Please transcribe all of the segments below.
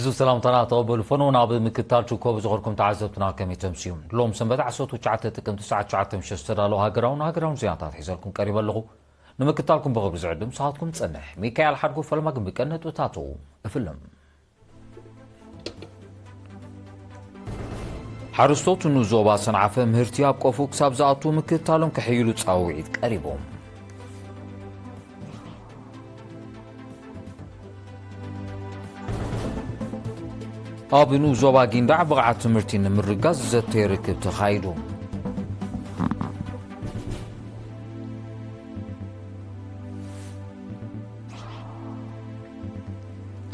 እዚ ሰላምታና ተቐበሉ። ፈነው ናብ ምክትታል ችኮ ብዝኸድኩም ተዓዘብትና ከመይ ተምስዩ? ሎም ሰንበት ዓሰርተ ትሽዓተ ጥቅምቲ ሰዓት ትሽዓተ ምሸት ዝተዳለወ ሃገራውን ሃገራውን ዜናታት ሒዘልኩም ቀሪበ ኣለኹ። ንምክትታልኩም ብኽብሪ ዝዕድም ንስኻትኩም ጸንሕ። ሚካኤል ሓድጉ ፈለማ ግን ብቀን ነጥብታቱ እፍልም። ሓረስቶት ንኡስ ዞባ ሰንዓፈ ምህርቲ ኣብ ቆፎ ክሳብ ዝኣቱ ምክትታሎም ከሕይሉ ጻውዒት ቀሪቦም። ኣብ ንኡስ ዞባ ጊንዳዕ ብቕዓት ትምህርቲ ንምርጋዝ ዘተ ርክብ ተኻይዱ።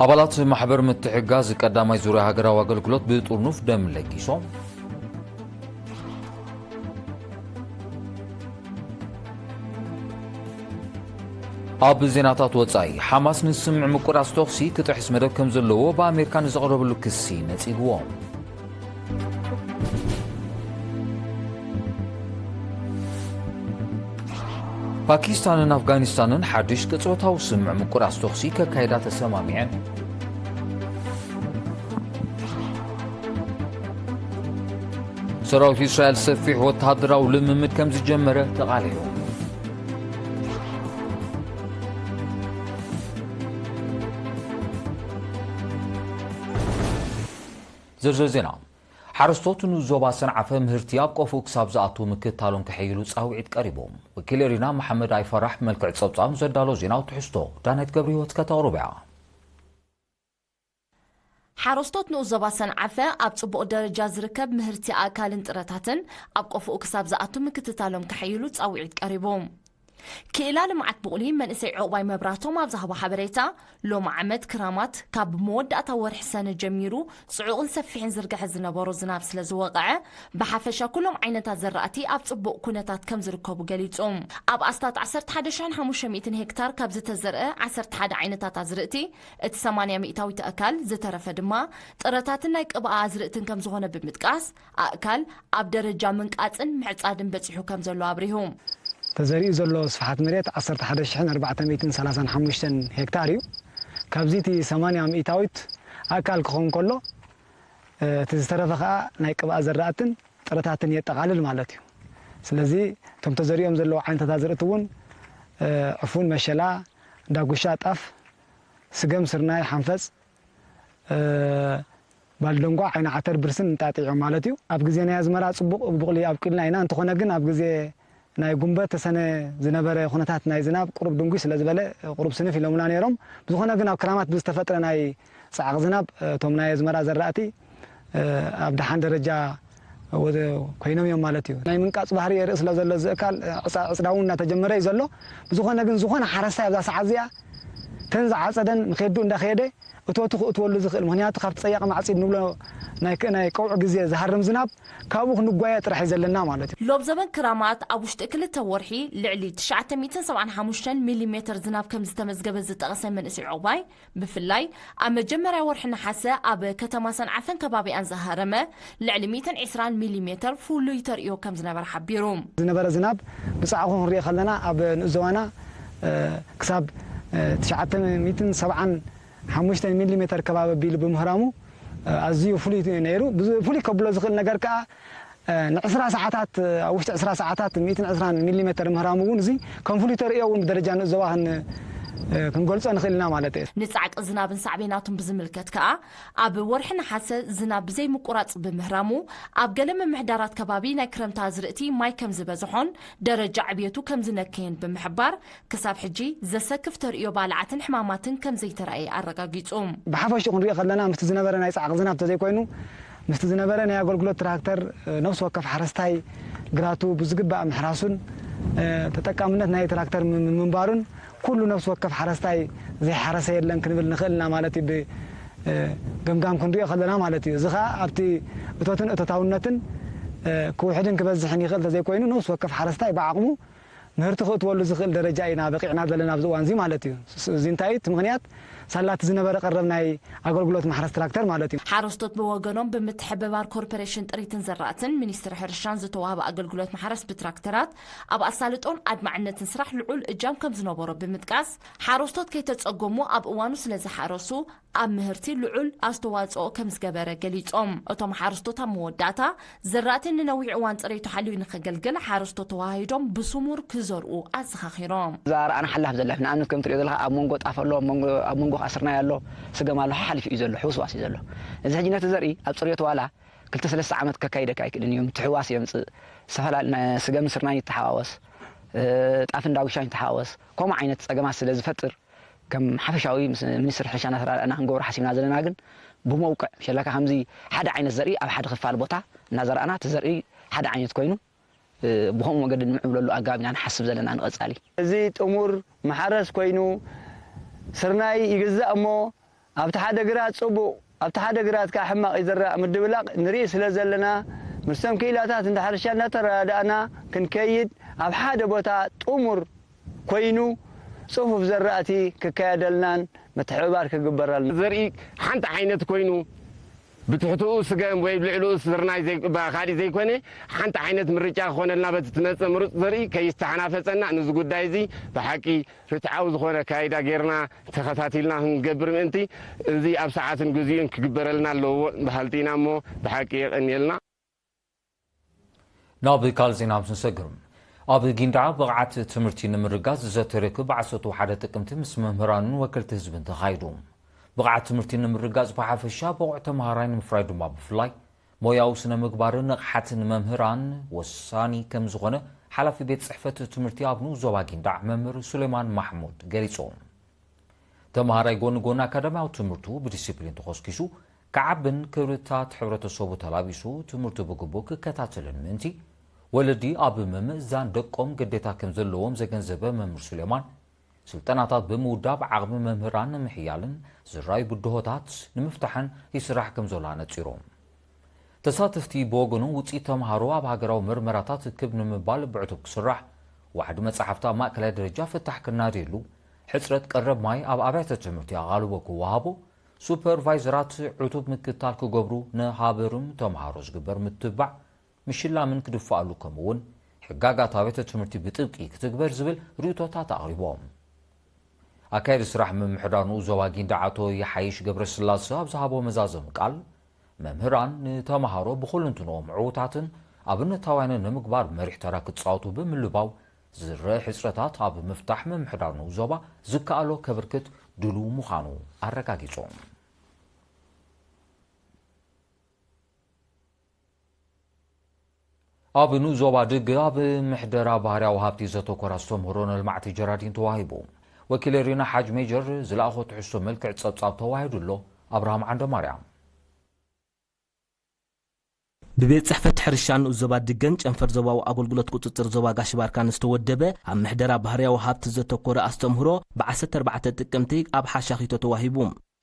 ኣባላት ማሕበር ምትሕጋዝ ቀዳማይ ዙርያ ሃገራዊ ኣገልግሎት ብጥርኑፍ ደም ለጊሶም። ኣብ ዜናታት ወጻኢ፣ ሓማስ ንስምምዕ ምቁራጽ ተኹሲ ክጥሕስ መደብ ከም ዘለዎ ብኣሜሪካ ንዝቐረበሉ ክሲ ነጺግዎ። ፓኪስታንን ኣፍጋኒስታንን ሓድሽ ቅጽበታዊ ስምምዕ ምቁራጽ ተኹሲ ከካይዳ ተሰማሚዐን። ሰራዊት እስራኤል ሰፊሕ ወተሃደራዊ ልምምድ ከም ዝጀመረ ተቓሊዑ። ዝርዝር ዜና። ሓረስቶት ንኡስ ዞባ ሰንዓፈ ምህርቲ ኣብ ቆፎ ክሳብ ዝኣቱ ምክትታሎም ከሕይሉ ጻውዒት ቀሪቡ። ወኪል ኤሪና መሓመድ ኣይፈራሕ መልክዕ ጸብጻብ ዘዳሎ ዜናዊ ትሕዝቶ ዳናይት ገብረ ህይወት ከተቕርብ እያ። ሓረስቶት ንኡስ ዞባ ሰንዓፈ ኣብ ጽቡቕ ደረጃ ዝርከብ ምህርቲ ኣእካልን ጥረታትን ኣብ ቆፎኡ ክሳብ ዝኣቱ ምክትታሎም ከሕይሉ ጻውዒት ቀሪቡ። ክኢላ ልምዓት ብቑሊ መንእሰይ ዑቕባይ መብራህቶም ኣብ ዝሃቦ ሓበሬታ፣ ሎሚ ዓመት ክራማት ካብ መወዳእታ ወርሒ ሰነ ጀሚሩ ጽዑቕን ሰፊሕን ዝርግሐ ዝነበሮ ዝናብ ስለ ዝወቕዐ፣ ብሓፈሻ ኩሎም ዓይነታት ዘራእቲ ኣብ ጽቡቕ ኩነታት ከም ዝርከቡ ገሊጹ። ኣብ ኣስታት ዓሰርተ ሓደ ሽሕን ሓሙሽተ ሚእትን ሄክታር ካብ ዝተዘርአ ዓሰርተ ሓደ ዓይነታት ኣዝርእቲ፣ እቲ ሰማንያ ሚእታዊት ኣእካል፣ ዝተረፈ ድማ ጥረታትን ናይ ቅብኣ ኣዝርእትን ከም ዝኾነ ብምጥቃስ፣ ኣእካል ኣብ ደረጃ ምንቃጽን ምዕጻድን በጺሑ ከም ዘሎ ኣብሪሁ። ተዘሪኡ ዘሎ ስፍሓት መሬት ዓሰርተ ሓደ ሽሕን ኣርባዕተ ሚእትን ሰላሳን ሓሙሽተን ሄክታር እዩ። ካብዚ እቲ ሰማንያ ሚእታዊት ኣእካል ክኸውን ከሎ፣ እ፣ እቲ ዝተረፈ ከኣ ናይ ቅብኣ ዘራእትን ጥረታትን የጠቓልል ማለት እዩ። ስለዚ እቶም ተዘሪኦም ዘለዉ ዓይነታት ኣዝርእቲ እውን፣ እ፣ ዕፉን፣ መሸላ፣ ዳጉሻ፣ ጣፍ፣ ስገም፣ ስርናይ፣ ሓንፈጽ፣ እ፣ ባልደንጓ፣ ዓይኒ ዓተር፣ ብርስን እንጣጢዕ እዮም ማለት እዩ። ኣብ ግዜ ናይ ኣዝመራ ጽቡቕ ብቑሊ ኣብቂልና ኢና። እንተኾነ ግን ኣብ ግዜ ናይ ጉንበት ተሰነ ዝነበረ ኩነታት ናይ ዝናብ ቁሩብ ድንጉይ ስለ ዝበለ፣ ቁሩብ ስንፍ ኢሎምና ነይሮም። ብዝኾነ ግን ኣብ ክራማት ብዝተፈጥረ ናይ ጻዕቕ ዝናብ፣ እቶም ናይ ኣዝመራ ዘራእቲ፣ እ፣ ኣብ ደሓን ደረጃ ወ-፣ ኮይኖም እዮም ማለት እዩ። ናይ ምንቃጽ ባህሪ የርኢ ስለ ዘሎ እዚ እካል፣ እ፣ ዕጻ-፣ ዕጽዳ እውን እናተጀመረ እዩ ዘሎ። ብዝኾነ ግን ዝኾነ ሓረስታይ ኣብዛ ሰዓት እዚኣ ተን ዝዓጸደን ንኸዱ እንዳኸየደ እቶቱ ክእትወሉ ዝኽእል፣ ምኽንያቱ ካብቲ ጸያቕ ማዕጺድ ንብሎ ናይ ክ-፣ ናይ ቀውዒ ግዜ ዝሃርም ዝናብ ካብኡ ክንጓየ ጥራሕ እዩ ዘለና ማለት እዩ። ሎብ ዘበን ክራማት ኣብ ውሽጢ ክልተ ወርሒ ልዕሊ ትሽዓተ ሚእትን ሰብዓን ሓሙሽተን ሚሊሜተር ዝናብ ከም ዝተመዝገበ ዝጠቐሰ መንእሰይ ዑቕባይ፣ ብፍላይ ኣብ መጀመርያ ወርሒ ነሓሰ ኣብ ከተማ ሰንዓፈን ከባቢኣን ዝሃረመ ልዕሊ ሚእትን ዕስራን ሚሊሜተር ፍሉይ ተርእዮ ከም ዝነበረ ሓቢሩ። ዝነበረ ዝናብ ብጻዕቑ ክንሪኦ ከለና ኣብ ንኡስ ዞባና፣ እ፣ ክሳብ፣ እ፣ ትሽዓተ ሚእትን ሰብዓን ሓሙሽተ ሚሊሜተር ከባቢ ኣቢሉ ብምህራሙ፣ እ፣ ኣዝዩ ፍሉይ ነይሩ። ብዙ ፍሉይ ከብሎ ዝኽእል ነገር ከኣ፣ እ፣ ንዕስራ ሰዓታት፣ ኣብ ውሽጢ ዕስራ ሰዓታት ሚእትን ዕስራን ሚሊሜተር ምህራሙ እውን እዚ ከም ፍሉይ ተርእዮ እውን ብደረጃ ንኡስ ዞባ ክን-፣ እ፣ ክንገልጾ ንኽእል ኢና ማለት እዩ። ንጻዕቂ ዝናብን ሳዕቤናቱን ብዝምልከት ከኣ፣ ኣብ ወርሒ ነሓሰ ዝናብ ብዘይምቁራጽ ብምህራሙ፣ ኣብ ገለ ምምሕዳራት ከባቢ ናይ ክረምቲ ኣዝርእቲ ማይ ከም ዝበዝሖን ደረጃ ዕብየቱ ከም ዝነከየን ብምሕባር፣ ክሳብ ሕጂ ዘሰክፍ ተርእዮ ባልዓትን ሕማማትን ከም ዘይተራእየ ኣረጋጊጹ። ብሓፈሽኡ ክንሪኦ ከለና፣ ምስቲ ዝነበረ ናይ ጻዕቂ ዝናብ ተዘይኮይኑ፣ ምስቲ ዝነበረ ናይ ኣገልግሎት ትራክተር፣ ነፍሲ ወከፍ ሓረስታይ ግራቱ ብዝግባእ ምሕራሱን፣ ተጠቃምነት ናይ ትራክተር ም-፣ ምንባሩን፣ ኩሉ ነፍሲ ወከፍ ሓረስታይ ዘይሓረሰ የለን ክንብል ንኽእል ኢና ማለት እዩ፣ ብ-፣ ገምጋም ክንሪኦ ከለና ማለት እዩ። እዚ ኸኣ ኣብቲ እቶትን እቶታውነትን ክውሕድን ክበዝሕን ይኽእል ተዘይኮይኑ፣ ነፍሲ ወከፍ ሓረስታይ ብዓቕሙ ምህርቲ ክእትወሉ ዝኽእል ደረጃ ኢና በቂዕና ዘለና ኣብዚ እዋን እዚ ማለት እዩ። እዚ እንታይ እዩ እቲ ምኽንያት? ሳላቲ ዝነበረ ቀረብ ናይ ኣገልግሎት ማሕረስ ትራክተር ማለት እዩ። ሓረስቶት ብወገኖም ብምትሕብባር ኮርፖሬሽን ጥሪትን ዘራእትን ሚኒስትሪ ሕርሻን ዝተዋህበ ኣገልግሎት ማሕረስ ብትራክተራት ኣብ ኣሳልጦን ኣድማዕነትን ስራሕ ልዑል እጃም ከም ዝነበሮ ብምጥቃስ ሓረስቶት ከይተፀገሙ ኣብ እዋኑ ስለዝሓረሱ ኣብ ምህርቲ ልዑል ኣስተዋፅኦ ከም ዝገበረ ገሊፆም። እቶም ሓረስቶት ኣብ መወዳእታ ዘራእቲ ንነዊሕ እዋን ፅሬቱ ሓልዩ ንኸገልግል ሓረስቶት ተዋሂዶም ብስሙር ክዘርኡ ኣዘኻኺሮም። እዛ ረኣና ሓላፍ ዘላ ንኣብነት ከም ትሪኦ ዘለኻ ኣብ መንጎ ጣፍ ኣሎ፣ ኣብ መንጎ ከዓ ስርናይ ኣሎ፣ ስገም ኣሎ፣ ሓሓሊፉ እዩ ዘሎ፣ ሕውስዋስ እዩ ዘሎ። እዚ ሕጂ ነቲ ዘርኢ ኣብ ፅሬቱ ዋላ ክልተ ሰለስተ ዓመት ከካይደካ ኣይክእልን እዩ። ምትሕውዋስ የምፅእ፣ ዝተፈላለዩ ስገምን ስርናይን ይተሓዋወስ፣ ጣፍን ዳጉሻን ይተሓዋወስ፣ ከምኡ ዓይነት ፀገማት ስለ ዝፈጥር ከም ሓፈሻዊ ምስ ሚኒስትሪ ሕርሻ እናተራዳእና ክንገብሮ ሓሲብና ዘለና ግን ብመውቅዕ ሸለካ ከምዚ ሓደ ዓይነት ዘርኢ ኣብ ሓደ ክፋል ቦታ እናዘራእና እቲ ዘርኢ ሓደ ዓይነት ኮይኑ ብከምኡ መገዲ ንምዕብለሉ ኣገባብ ኢና ንሓስብ ዘለና ንቐፃሊ። እዚ ጥሙር ማሕረስ ኮይኑ ስርናይ ይግዛእ እሞ ኣብቲ ሓደ ግራት ፅቡቕ ኣብቲ ሓደ ግራት ከዓ ሕማቕ ይዝራእ ምድብላቕ ንርኢ ስለ ዘለና ምስቶም ክኢላታት እንዳ ሕርሻ እናተረዳዳእና ክንከይድ ኣብ ሓደ ቦታ ጥሙር ኮይኑ ፅፉፍ ዘራእቲ ክካየደልናን ምትሕብባር ክግበረልና። ዘርኢ ሓንቲ ዓይነት ኮይኑ ብትሕትኡ ስገም ወይ ብልዕሊኡ ስርናይ ካሊእ ዘይኮነ ሓንቲ ዓይነት ምርጫ ክኾነልና በቲ ትመፀ ምሩፅ ዘርኢ ከይስተሓናፈፀና ነዚ ጉዳይ እዚ ብሓቂ ርትዓዊ ዝኾነ ኣካይዳ ጌርና ተኸታቲልና ክንገብር ምእንቲ እዚ ኣብ ሰዓትን ግዚኡን ክግበረልና ኣለዎ በሃልቲ ኢና እሞ ብሓቂ የቐንየልና። ናብ ካልእ ዜና ምስ ንሰግር፣ ኣብ ጊንዳዕ ብቕዓት ትምህርቲ ንምርጋጽ ዘተ ርክብ ዓሰርተ ሓደ ጥቅምቲ ምስ መምህራንን ወከልቲ ህዝብን ተኻይዱ። ብቕዓት ትምህርቲ ንምርጋጽ ብሓፈሻ ብቑዕ ተምሃራይ ንምፍራይ ድማ ብፍላይ ሞያዊ ስነ ምግባርን ንቕሓትን መምህራን ወሳኒ ከም ዝኾነ ሓላፊ ቤት ጽሕፈት ትምህርቲ ኣብ ንኡስ ዞባ ጊንዳዕ መምህር ሱሌማን ማሕሙድ ገሊጾም። ተምሃራይ ጎኒ ጎኒ ኣካዳሚያዊ ትምህርቱ ብዲሲፕሊን ተኾስኪሱ ክዓብን ክብርታት ሕብረተሰቡ ተላቢሱ ትምህርቱ ብግቡእ ክከታተልን ምእንቲ ወለዲ ኣብ ምምእዛን ደቆም ግዴታ ከም ዘለዎም ዘገንዘበ መምህር ሱሌማን ስልጠናታት ብምውዳብ ዓቕሚ መምህራን ንምሕያልን ዝረኣዩ ብድሆታት ንምፍታሕን ይስራሕ ከም ዘሎ ኣነጺሮም። ተሳተፍቲ ብወገኖም ውፅኢት ተምሃሮ ኣብ ሃገራዊ መርመራታት ክብ ንምባል ብዕቱብ ክስራሕ፣ ዋሕዲ መፅሓፍቲ ኣብ ማእከላይ ደረጃ ፍታሕ ክናደየሉ፣ ሕፅረት ቀረብ ማይ ኣብ ኣብያተ ትምህርቲ ኣቓልቦ ክወሃቦ፣ ሱፐርቫይዘራት ዕቱብ ምክትታል ክገብሩ ንሃበርም ተምሃሮ ዝግበር ምትብባዕ ምሽላምን ክድፋኣሉ ከምኡ እውን ሕጋጋት ኣብያተ ትምህርቲ ብጥብቂ ክትግበር ዝብል ርእቶታት ኣቕሪቦም። ኣካየዲ ስራሕ ምምሕዳር ንኡስ ዞባ ጊንዳዕ ኣቶ ይሓይሽ ገብረስላሰ ኣብ ዝሃቦ መዛዘሚ ቃል፣ መምህራን ንተምሃሮ ብኹልንትንኦም ዕዉታትን ኣብነታውያንን ንምግባር መሪሕ ተራ ክጻወቱ ብምልባው ዝረአ ሕጽረታት ኣብ ምፍታሕ ምምሕዳር ንኡስ ዞባ ዝከኣሎ ከበርክት ድሉው ምዃኑ ኣረጋጊጾም። ኣብ ንኡስ ዞባ ድግ ኣብ ምሕደራ ባህርያዊ ሃብቲ ዘተኮረ ኣስተምህሮ ንልማዕቲ ጀራዲን ተዋሂቡ። ወኪል ሪና ሓጅ ሜጀር ዝለኣኾ ትሕዝቶ መልክዕ ጸብጻብ ተዋሂዱ ኣሎ። ኣብርሃም ዓንደማርያም። ብቤት ጽሕፈት ሕርሻ ንኡስ ዞባ ድገን ጨንፈር ዞባዊ ኣገልግሎት ቁጽጽር ዞባ ጋሽ ባርካን ዝተወደበ ኣብ ምሕደራ ባህርያዊ ሃብቲ ዘተኮረ ኣስተምህሮ ብ ዓሰርተ ኣርባዕተ ጥቅምቲ ኣብ ሓሻኺቶ ተዋሂቡ።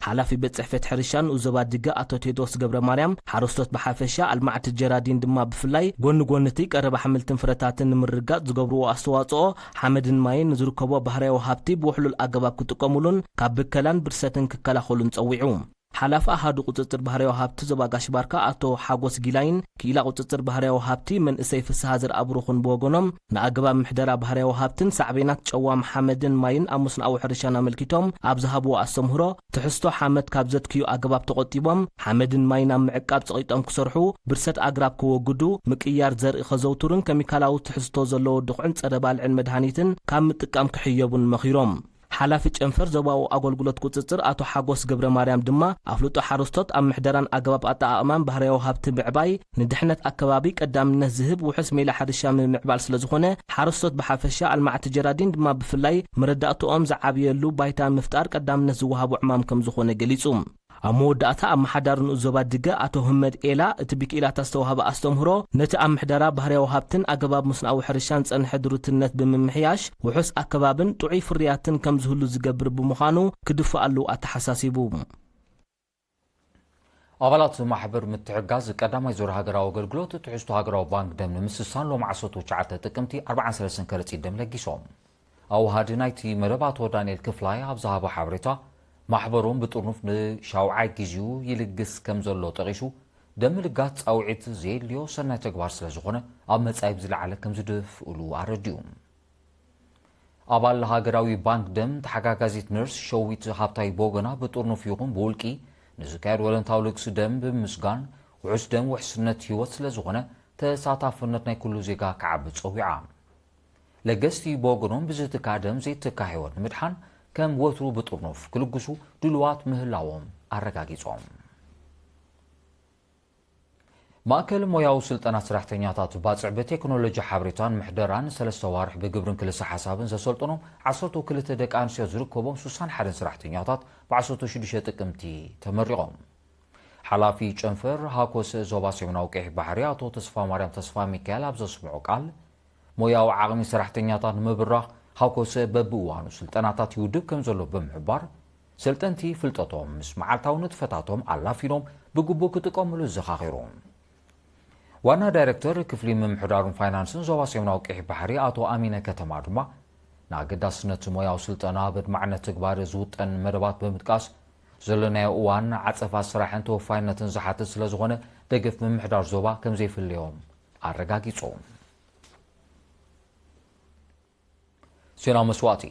ሓላፊ ቤት ጽሕፈት ሕርሻ ንኡስ ዞባ ድገ ኣቶ ቴድሮስ ገብረ ማርያም፣ ሓረስቶት ብሓፈሻ፣ ኣልማዕቲ ጀራዲን ድማ ብፍላይ፣ ጎኒ ጎኒ እቲ ቀረብ ኣሕምልትን ፍረታትን ንምርግጋጽ ዝገብርዎ ኣስተዋጽኦ፣ ሓመድን ማይን ንዝርከቦ ባህርያዊ ሃብቲ ብውሕሉል ኣገባብ ክጥቀሙሉን ካብ ብከላን ብርሰትን ክከላኸሉን ጸዊዑ። ሓላፊ ኣሃዱ ቁጽጽር ባህርያዊ ሃብቲ ዞባ ጋሽ ባርካ ኣቶ ሓጎስ ጊላይን ክኢላ ቁጽጽር ባህርያዊ ሃብቲ መንእሰይ ፍስሃ ዘርኣብሩኽን ብወገኖም፣ ንኣገባብ ምሕደራ ባህርያዊ ሃብትን ሳዕቤናት ጨዋም ሓመድን ማይን ኣብ መስኖኣዊ ሕርሻን ኣመልኪቶም ኣብ ዝሃብዎ ኣስተምህሮ፣ ትሕዝቶ ሓመድ ካብ ዘትክዩ ኣገባብ ተቖጢቦም ሓመድን ማይን ኣብ ምዕቃብ ጸቒጦም ክሰርሑ፣ ብርሰት ኣግራብ ከወግዱ፣ ምቅያር ዘርኢ ከዘውትሩን ከሚካላዊ ትሕዝቶ ዘለዎ ድኹዕን ጸረ ባልዕን መድሃኒትን ካብ ምጥቃም ክሕየቡን መኺሮም። ሓላፊ ጨንፈር ዞባዊ ኣገልግሎት ቁጽጽር ኣቶ ሓጎስ ገብረ ማርያም ድማ፣ ኣፍልጦ ሓረስቶት ኣብ ምሕደራን ኣገባብ ኣጠቓቕማን ባህርያዊ ሃብቲ ምዕባይ፣ ንድሕነት ኣከባቢ ቀዳምነት ዝህብ ውሑስ ሜላ ሕርሻ ምምዕባል ስለዝኾነ፣ ሓረስቶት ብሓፈሻ፣ ኣልማዕቲ ጀራዲን ድማ ብፍላይ፣ መረዳእትኦም ዝዓብየሉ ባይታ ምፍጣር ቀዳምነት ዝወሃቦ ዕማም ከምዝኾነ ገሊጹ። ኣብ መወዳእታ ኣመሓዳሪ ንኡስ ዞባ ድገ ኣቶ ህመድ ኤላ፣ እቲ ብክኢላታት ዝተዋህበ ኣስተምህሮ፣ ነቲ ኣብ ምሕደራ ባህርያዊ ሃብትን ኣገባብ መስኖኣዊ ሕርሻን ዝጸንሐ ድሩትነት ብምምሕያሽ፣ ውሑስ ኣከባብን ጥዑይ ፍርያትን ከም ዝህሉ ዝገብር ብምዃኑ፣ ክድፋኣሉ ኣተሓሳሲቡ። ኣባላት ማሕበር ምትሕጋዝ ቀዳማይ ዙር ሃገራዊ ኣገልግሎት ትሕዝቶ ሃገራዊ ባንክ ደም ንምስሳን ሎሚ ዓሰርተ ትሽዓተ ጥቅምቲ ኣርባዓን ሰለስተን ከረጺት ደም ለጊሶም። ኣውሃዲ ናይቲ መደብ ኣቶ ዳንኤል ክፍላይ ኣብ ዝሃቦ ሓበሬታ፣ ማሕበሮም ብጥርኑፍ ንሻውዓይ ግዜኡ ይልግስ ከም ዘሎ ጠቒሱ፣ ደም ምልጋስ ጻውዒት ዘየድልዮ ሰናይ ተግባር ስለ ዝኾነ፣ ኣብ መጻኢ ብዝለዓለ ከም ዝድፍእሉ ኣረዲኡ። ኣባል ሃገራዊ ባንክ ደም ተሓጋጋዚት ነርስ ሸዊት ሃብታይ ቦገና ብጥርኑፍ ይኹን ብውልቂ ንዝካየድ ወለንታዊ ልግሲ ደም ብምምስጋን፣ ውሑስ ደም ውሕስነት ህይወት ስለ ዝኾነ፣ ተሳታፍነት ናይ ኩሉ ዜጋ ክዓቢ ጸዊዓ። ለገስቲ ብወገኖም ብዝትካ ደም ዘይትካ ህይወት ንምድሓን ከም ወትሩ ብጥርኑፍ ክልግሱ ድልዋት ምህላዎም ኣረጋጊጾም። ማእከል ሞያዊ ስልጠና ሰራሕተኛታት ባጽዕ ብቴክኖሎጂ ሓበሬታን ምሕደራን ሰለስተ ዋርሕ ብግብርን ክልሰ ሓሳብን ዘሰልጠኖም ዓሰርተ ክልተ ደቂ ኣንስትዮ ዝርከቦም ስሳን ሓደን ሰራሕተኛታት ብ ዓሰርተ ሽዱሽተ ጥቅምቲ ተመሪቖም። ሓላፊ ጨንፈር ሃኮሰ ዞባ ሰሜናዊ ቀይሕ ባሕሪ ኣቶ ተስፋ ማርያም ተስፋ ሚካኤል ኣብ ዘስምዖ ቃል፣ ሞያዊ ዓቕሚ ሰራሕተኛታት ንምብራኽ ሃኮሰ በብእዋኑ ስልጠናታት ይውድብ ከም ዘሎ ብምሕባር፣ ሰልጠንቲ ፍልጠቶም ምስ መዓልታዊ ንጥፈታቶም ኣላፊኖም ብግቡእ ክጥቀምሉ ዘኻኺሩ። ዋና ዳይሬክተር ክፍሊ ምምሕዳሩን ፋይናንስን ዞባ ሰሜናዊ ቀይሕ ባሕሪ ኣቶ ኣሚነ ከተማ ድማ፣ ንኣገዳስነት ሞያዊ ስልጠና በድማዕነት ትግባር ዝውጠን መደባት ብምጥቃስ፣ ዘለናዮ እዋን ዓጸፋ ስራሕን ተወፋይነትን ዝሓትት ስለ ዝኾነ፣ ደገፍ ምምሕዳር ዞባ ከም ዘይፍለዮም ኣረጋጊጹ። ዜና መስዋእቲ።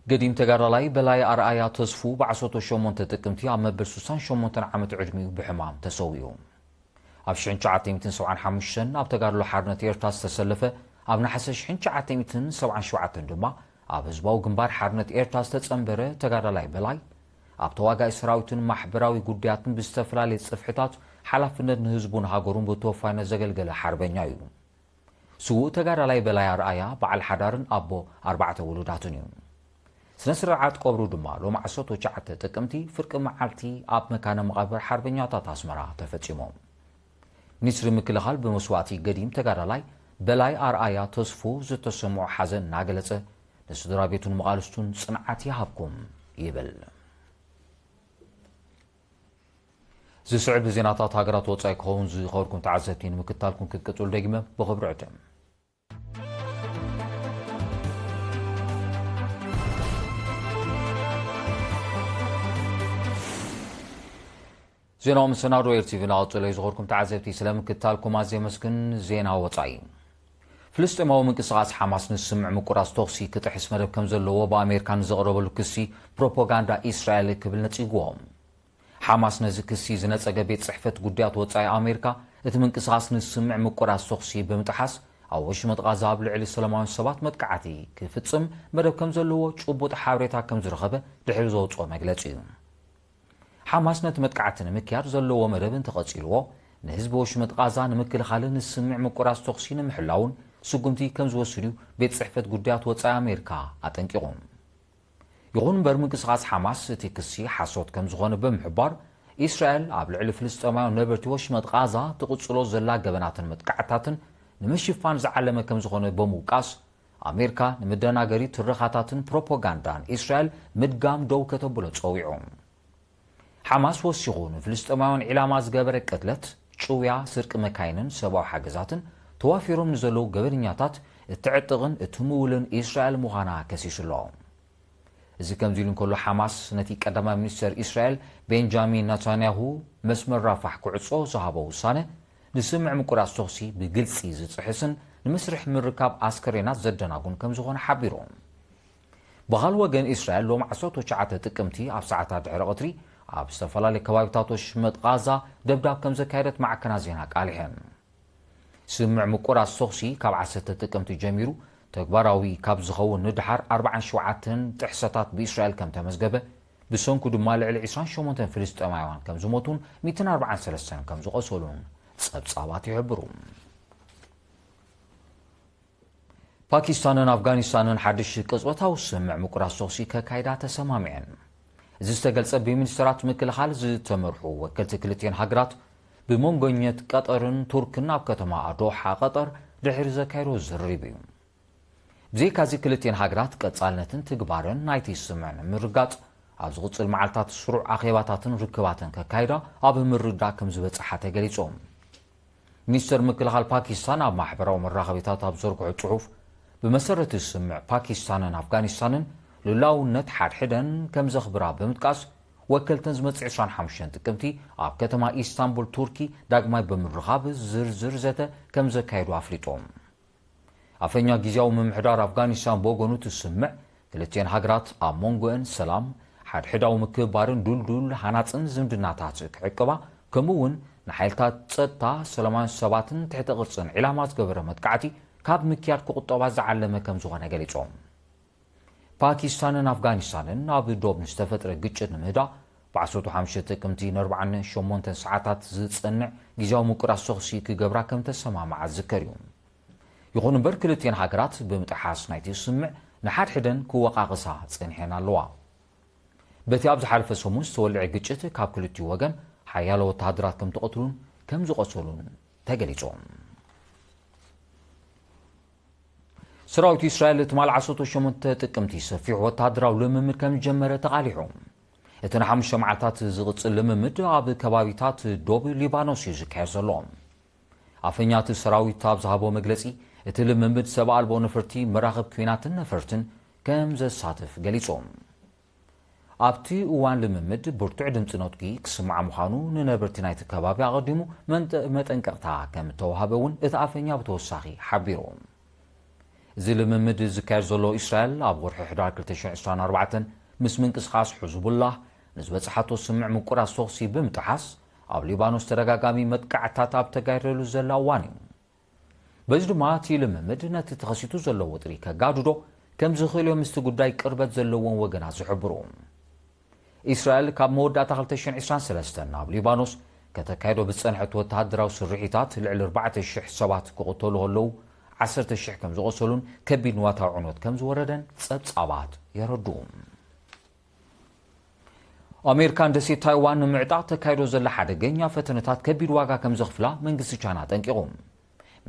ገዲም ተጋዳላይ በላይ ኣርኣያ ተስፉ ብ ዓሰርተ ሸሞንተ ጥቅምቲ ኣብ መበል ስሳን ሸሞንተን ዓመት ዕድሚኡ ብሕማም ተሰዊኡ። ኣብ ሽሕን ትሽዓተ ሚእትን ሰብዓን ሓሙሽተን ኣብ ተጋድሎ ሓርነት ኤርትራ ዝተሰለፈ፣ ኣብ ነሓሰ ሽሕን ትሽዓተ ሚእትን ሰብዓን ሸውዓተን ድማ ኣብ ህዝባዊ ግንባር ሓርነት ኤርትራ ዝተጸንበረ ተጋዳላይ በላይ፣ ኣብ ተዋጋኢ ሰራዊትን ማሕበራዊ ጉዳያትን ብዝተፈላለየ ጽፍሕታት ሓላፍነት ንህዝቡን ሃገሩን ብተወፋይነት ዘገልገለ ሓርበኛ እዩ። ስዉእ ተጋዳላይ በላይ ኣርኣያ በዓል ሓዳርን ኣቦ ኣርባዕተ ውሉዳትን እዩ። ስነ ስርዓት ቀብሩ ድማ ሎም ዓሰርተ ትሽዓተ ጥቅምቲ ፍርቂ መዓልቲ ኣብ መካነ መቓብር ሓርበኛታት ኣስመራ ተፈጺሙ። ሚኒስትሪ ምክልኻል ብመስዋእቲ ገዲም ተጋዳላይ በላይ ኣርኣያ ተስፉ ዝተሰምዖ ሓዘን እናገለጸ፣ ንስድራ ቤቱን መቓልስቱን ጽንዓት ይሃብኩም ይብል። ዝስዕብ ዜናታት ሃገራት ወጻኢ ክኸውን ዝኸበርኩም ተዓዘብቲ ንምክታልኩም ክትቅጽሉ ደጊመ ብኽብሪ ዕድም። ዜናዊ መሰናዶ ኤር ቲቪ እናቐጸለ እዩ። ዝኸበርኩም ተዓዘብቲ ስለ ምክታልኩም ኣዝየ መስግን። ዜና ወጻኢ። ፍልስጤማዊ ምንቅስቓስ ሓማስ ንስምዕ ምቁራጽ ተኹሲ ክጥሕስ መደብ ከም ዘለዎ ብኣሜሪካ ንዘቕረበሉ ክሲ ፕሮፓጋንዳ ኢስራኤል ክብል ነጺግዎ። ሓማስ ነዚ ክሲ ዝነጸገ ቤት ጽሕፈት ጉዳያት ወጻኢ ኣሜሪካ፣ እቲ ምንቅስቓስ ንስምዕ ምቁራጽ ተኹሲ ብምጥሓስ ኣብ ወሽመጥ ቓዛ ኣብ ልዕሊ ሰላማውያን ሰባት መጥቃዕቲ ክፍጽም መደብ ከም ዘለዎ ጭቡጥ ሓበሬታ ከም ዝረኸበ ድሕሪ ዘውጽኦ መግለጺ እዩ። ሓማስ ነቲ መጥቃዕቲ ንምክያድ ዘለዎ መደብ እንተቐጺልዎ፣ ንህዝቢ ወሽመጥ ቓዛ ንምክልኻልን ንስምዕ ምቁራጽ ተኹሲ ንምሕላውን ስጉምቲ ከም ዝወስድ እዩ ቤት ጽሕፈት ጉዳያት ወጻኢ ኣሜሪካ ኣጠንቂቑ። ይኹን እምበር ምንቅስቓስ ሓማስ እቲ ክሲ ሓሶት ከም ዝኾነ ብምሕባር፣ ኢስራኤል ኣብ ልዕሊ ፍልስጤማውያን ነበርቲ ወሽመጥ ቓዛ ትቕጽሎ ዘላ ገበናትን መጥቃዕትታትን ንምሽፋን ዝዓለመ ከም ዝኾነ ብምውቃስ፣ ኣሜሪካ ንምደናገሪ ትረኻታትን ፕሮፓጋንዳን ኢስራኤል ምድጋም ደው ከተብሎ ጸዊዑ። ሓማስ ወሲኹ ንፍልስጤማውያን ዒላማ ዝገበረ ቅትለት፣ ጭውያ፣ ስርቂ መካይንን ሰብኣዊ ሓገዛትን ተዋፊሮም ንዘለዉ ገበነኛታት እትዕጥቕን እትምውልን ኢስራኤል ምዃና ከሲሱ ኣሎ። እዚ ከምዚ ኢሉ እንከሎ፣ ሓማስ ነቲ ቀዳማይ ሚኒስተር ኢስራኤል ቤንጃሚን ናታንያሁ መስመር ራፋሕ ክዕጾ ዝሃቦ ውሳነ፣ ንስምዕ ምቁራጽ ተኹሲ ብግልጺ ዝጥሕስን ንመስርሕ ምርካብ ኣስከሬናት ዘደናጉን ከም ዝኾነ ሓቢሩ። ብኻልእ ወገን፣ ኢስራኤል ሎም ዓሰርተ ትሽዓተ ጥቅምቲ ኣብ ሰዓታት ድሕሪ ቀትሪ ኣብ ዝተፈላለዩ ከባቢታት ወሽመጥ ቓዛ ደብዳብ ከም ዘካየደት ማዕከናት ዜና ኣቃሊሐን። ስምምዕ ምቁራጽ ተኹሲ ካብ ዓሰርተ ጥቅምቲ ጀሚሩ ተግባራዊ ካብ ዝኸውን ንድሓር ኣርባዓን ሸውዓተን ጥሕሰታት ብእስራኤል ከም ተመዝገበ፣ ብሰንኩ ድማ ልዕሊ ዕስራን ሸሞንተን ፍልስጤማውያን ከም ዝሞቱን ሚእትን ኣርባዓን ሰለስተን ከም ዝቖሰሉን ጸብጻባት ይሕብሩ። ፓኪስታንን ኣፍጋኒስታንን ሓድሽ ቅጽበታዊ ስምምዕ ምቁራጽ ተኹሲ ከካይዳ ተሰማሚዐን። እዚ ዝተገልጸ ብሚኒስተራት ምክልኻል ዝተመርሑ ወከልቲ ክልቲኤን ሃገራት ብመንጎኘት ቀጠርን ቱርክን ኣብ ከተማ ዶሓ ቀጠር ድሕሪ ዘካየዶ ዝርርብ እዩ። ብዘይካዚ ክልቲኤን ሃገራት ቀጻልነትን ትግባርን ናይቲ ስምምዕ ንምርጋጽ ኣብ ዝቕጽል መዓልታት ስሩዕ ኣኼባታትን ርክባትን ከካይዳ ኣብ ምርዳእ ከም ዝበጽሓ ተገሊጹ። ሚኒስተር ምክልኻል ፓኪስታን ኣብ ማሕበራዊ መራኸቢታት ኣብ ዘርግሖ ጽሑፍ፣ ብመሰረት ስምዕ ፓኪስታንን ኣፍጋኒስታንን ልኡላውነት ሓድሕደን ከም ዘኽብራ ብምጥቃስ፣ ወከልተን ዝመጽእ ዕስራን ሓሙሽተን ጥቅምቲ ኣብ ከተማ ኢስታንቡል ቱርኪ ዳግማይ ብምርኻብ ዝርዝር ዘተ ከም ዘካየዱ ኣፍሊጦም። ኣፈኛ ግዝያዊ ምምሕዳር ኣፍጋኒስታን ብወገኑ ትስምዕ፣ ክልቲኤን ሃገራት ኣብ መንጎአን ሰላም፣ ሓድሕዳዊ ምክብባርን ዱልዱል ሃናጽን ዝምድናታት ክዕቅባ፣ ከምኡ እውን ንሓይልታት ጸጥታ፣ ሰላማውያን ሰባትን ትሕተ ቅርጽን ዒላማ ዝገበረ መጥቃዕቲ ካብ ምክያድ ክቑጠባ ዝዓለመ ከም ዝኾነ ገሊጾም። ፓኪስታንን ኣፍጋኒስታንን ኣብ ዶብ ንዝተፈጥረ ግጭት ንምህዳእ፣ ብ ዓሰርተ ሓሙሽተ ጥቅምቲ ንኣርባዓን ሸሞንተን ሰዓታት ዝጸንዕ ግዝያዊ ምቁራስ ተኹሲ ክገብራ ከም ተሰማምዓ ዝዝከር እዩ። ይኹን እምበር፣ ክልቲኤን ሃገራት ብምጥሓስ ናይቲ ስምምዕ ንሓድሕደን ክወቓቕሳ ጸኒሐን ኣለዋ። በቲ ኣብ ዝሓለፈ ሰሙን ዝተወልዐ ግጭት፣ ካብ ክልቲኡ ወገን ሓያሎ ወተሃደራት ከም ተቐትሉን ከም ዝቖሰሉን ተገሊጹ። ሰራዊት እስራኤል ትማል ዓሰርተ ሸሞንተ ጥቅምቲ ሰፊሕ ወተሃደራዊ ልምምድ ከም ዝጀመረ ተቓሊሑ። እቲ ንሓሙሽተ መዓልታት ዝቕጽል ልምምድ ኣብ ከባቢታት ዶብ ሊባኖስ እዩ ዝካየድ ዘሎ። ኣፈኛ እቲ ሰራዊት ኣብ ዝሃቦ መግለጺ፣ እቲ ልምምድ ሰብ ኣልቦ ነፈርቲ፣ መራኽብ ኲናትን ነፈርትን ከም ዘሳትፍ ገሊጹ። ኣብቲ እዋን ልምምድ ብርቱዕ ድምጺ ነጥቂ ክስማዕ ምዃኑ ንነበርቲ ናይቲ ከባቢ ኣቐዲሙ መንጠ-፣ መጠንቀቕታ ከም እተዋህበ እውን እቲ ኣፈኛ ብተወሳኺ ሓቢሩ። እዚ ልምምድ ዝካየድ ዘሎ፣ እስራኤል ኣብ ወርሒ ሕዳር ክልተ ሽሕን ዕስራን ኣርባዕተን ምስ ምንቅስቓስ ሕዝቡላህ ንዝበጽሓቶ ስምምዕ ምቁራስ ተኹሲ ብምጥሓስ፣ ኣብ ሊባኖስ ተደጋጋሚ መጥቃዕትታት ኣብ ተጋይደሉ ዘላ እዋን እዩ። በዚ ድማ እቲ ልምምድ ነቲ ተኸሲቱ ዘሎ ወጥሪ ከጋድዶ ከም ዝኽእል እዮም ምስቲ ጉዳይ ቅርበት ዘለዎም ወገናት ዝሕብሩ። እስራኤል ካብ መወዳእታ ክልተ ሽሕን ዕስራን ሰለስተን ናብ ሊባኖስ ከተካይዶ ብዝጸንሐት ወተሃደራዊ ስርሒታት፣ ልዕሊ ኣርባዕተ ሽሕ ሰባት ክቕተሉ ከለዉ፣ ዓሰርተ ሽሕ ከም ዝቖሰሉን ከቢድ ንዋታዊ ዕንወት ከም ዝወረደን ጸብጻባት የረድኡ። ኣሜሪካ ንደሴት ታይዋን ንምዕጣቕ ተካይዶ ዘላ ሓደገኛ ፈተነታት ከቢድ ዋጋ ከም ዘኽፍላ መንግስቲ ቻይና ኣጠንቂቑ።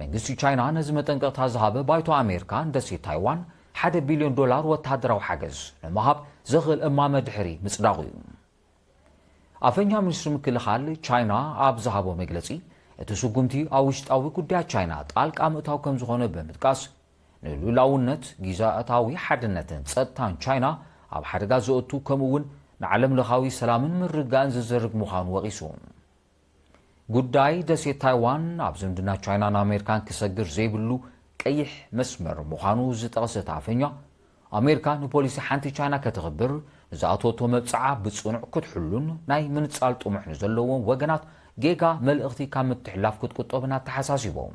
መንግስቲ ቻይና ነዚ መጠንቀቕታ ዝሃበ፣ ባይቶ ኣሜሪካ ንደሴት ታይዋን ሓደ ቢልዮን ዶላር ወተሃደራዊ ሓገዝ ንምሃብ ዘኽእል እማመ ድሕሪ ምጽዳቑ እዩ። ኣፈኛ ሚኒስትሪ ምክልኻል ቻይና ኣብ ዝሃቦ መግለጺ፣ እቲ ስጉምቲ ኣብ ውሽጣዊ ጉዳያት ቻይና ጣልቃ ምእታው ከም ዝኾነ ብምጥቃስ፣ ንልኡላውነት፣ ግዝኣታዊ ሓድነትን ጸጥታን ቻይና ኣብ ሓደጋ ዘእቱ፣ ከምኡ እውን ንዓለም ለኻዊ ሰላምን ምርግጋእን ዝዘርግ ምዃኑ ወቒሱ። ጉዳይ ደሴት ታይዋን ኣብ ዝምድና ቻይናን ኣሜሪካን ክሰግር ዘይብሉ ቀይሕ መስመር ምዃኑ ዝጠቐሰት ኣፈኛ፣ ኣሜሪካ ንፖሊሲ ሓንቲ ቻይና ከተኽብር ንዝኣተወቶ መብጽዓ ብጽኑዕ ክትሕሉን ናይ ምንጻል ጥሙሕ ንዘለዎም ወገናት ጌጋ መልእኽቲ ካብ ምትሕልላፍ ክትቁጠብን ኣተሓሳሲቦም።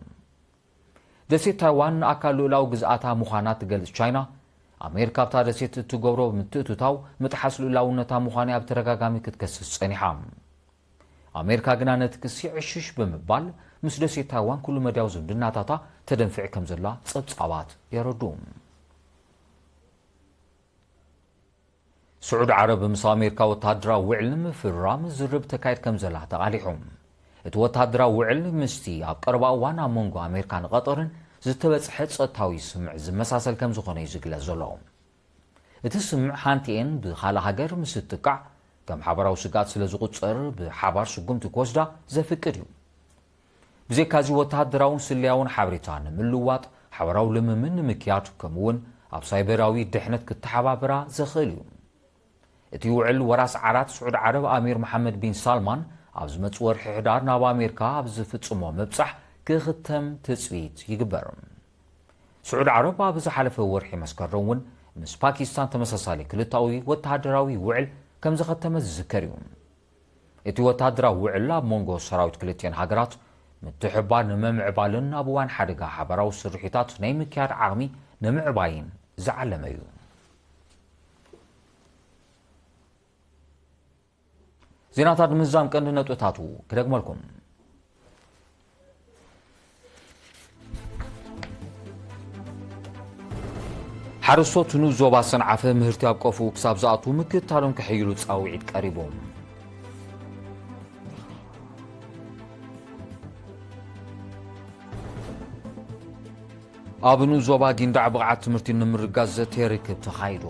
ደሴት ታይዋን ኣካል ልኡላዊ ግዝኣታ ምዃና ትገልጽ ቻይና፣ ኣሜሪካ ኣብታ ደሴት እትገብሮ ምትእትታው ምጥሓስ ልኡላውነታ ምዃኑ ኣብ ተደጋጋሚ ክትከስስ ጸኒሓ። ኣሜሪካ ግና ነቲ ክሲ ዕሽሽ ብምባል፣ ምስ ደሴት ታይዋን ኩሉ መዳያዊ ዝምድናታታ ተደንፍዕ ከም ዘላ ጸብጻባት የረድኡ። ስዑድ ዓረብ ምስ ኣሜሪካ ወተሃደራዊ ውዕል ንምፍራም ዝርብ ተካይድ ከም ዘላ ተቓሊሑ። እቲ ወተሃደራዊ ውዕል ምስቲ ኣብ ቀረባ እዋን ኣብ መንጎ ኣሜሪካን ቐጠርን ዝተበጽሐ ጸጥታዊ ስምምዕ ዝመሳሰል ከም ዝኾነ እዩ ዝግለጽ ዘሎ። እቲ ስምምዕ ሓንቲኤን ብኻልእ ሃገር ምስ እትጥቃዕ ከም ሓባራዊ ስግኣት ስለ ዝቑጸር፣ ብሓባር ስጉምቲ ክወስዳ ዘፍቅድ እዩ። ብዘይካዚ፣ ወተሃደራውን ስለያውን ሓበሬታ ንምልውዋጥ፣ ሓባራዊ ልምምድ ንምክያድ፣ ከምኡ'ውን ኣብ ሳይበራዊ ድሕነት ክተሓባበራ ዘኽእል እዩ። እቲ ውዕል ወራስ ዓራት ስዑድ ዓረብ ኣሚር መሓመድ ቢን ሳልማን ኣብ ዝመጽእ ወርሒ ሕዳር ናብ ኣሜሪካ ኣብ ዝፍጽሞ ምብጻሕ ክኽተም ትጽቢት ይግበር። ስዑድ ዓረብ ኣብ ዝሓለፈ ወርሒ መስከረም እውን ምስ ፓኪስታን ተመሳሳሊ ክልታዊ ወተሃደራዊ ውዕል ከም ዘኸተመ ዝዝከር እዩ። እቲ ወተሃደራዊ ውዕል ኣብ መንጎ ሰራዊት ክልቲኤን ሃገራት ምትሕብባር ንምምዕባልን ኣብ እዋን ሓደጋ ሓባራዊ ስርሒታት ናይ ምክያድ ዓቕሚ ንምዕባይን ዝዓለመ እዩ። ዜናታት ንምዝዛም ቀንዲ ነጥብታቱ ክደግመልኩም። ሓረስቶት ንኡስ ዞባ ሰንዓፈ ምህርቲ ኣብ ቀፎኡ ክሳብ ዝኣትዉ ምክትታሎም ከሐይሉ ጻውዒት ቀሪቡ። ኣብ ንኡስ ዞባ ጊንዳዕ ብቕዓት ትምህርቲ ንምርጋጽ ዘተ ርክብ ተኻይዱ።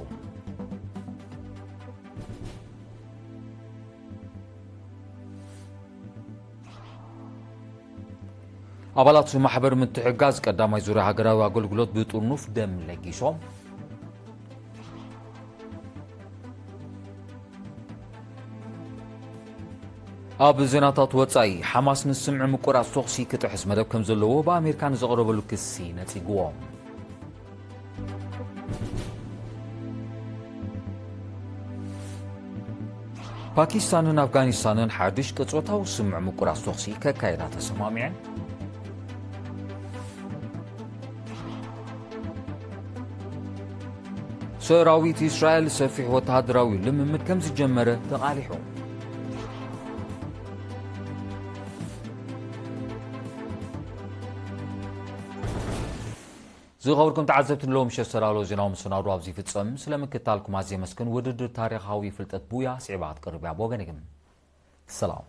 ኣባላት ማሕበር ምትሕጋዝ ቀዳማይ ዙርያ ሃገራዊ ኣገልግሎት ብጥርኑፍ ደም ለጊሶም። ኣብ ዜናታት ወጻኢ፣ ሓማስ ንስምዒ ምቁራጽ ተኹሲ ክጥሕስ መደብ ከም ዘለዎ ብኣሜሪካ ንዘቕረበሉ ክሲ ነጺግዎ። ፓኪስታንን ኣፍጋኒስታንን ሓድሽ ቅጽበታዊ ስምዒ ምቁራጽ ተኹሲ ከካየዳ ተሰማሚዐን። ሰራዊት እስራኤል ሰፊሕ ወተሃደራዊ ልምምድ ከም ዝጀመረ ተቓሊሑ። ዝኸበርኩም ተዓዘብቲ፣ ንሎሚ ምሸት ዝተዳለወ ዜናዊ መሰናዶ ኣብዚ ይፍጸም። ስለ ምክታልኩም ኣዝየ የመስግን። ውድድር ታሪኻዊ ፍልጠት ቡያ ስዒባ ክትቀርብ እያ። ብወገነይ ግን ሰላም።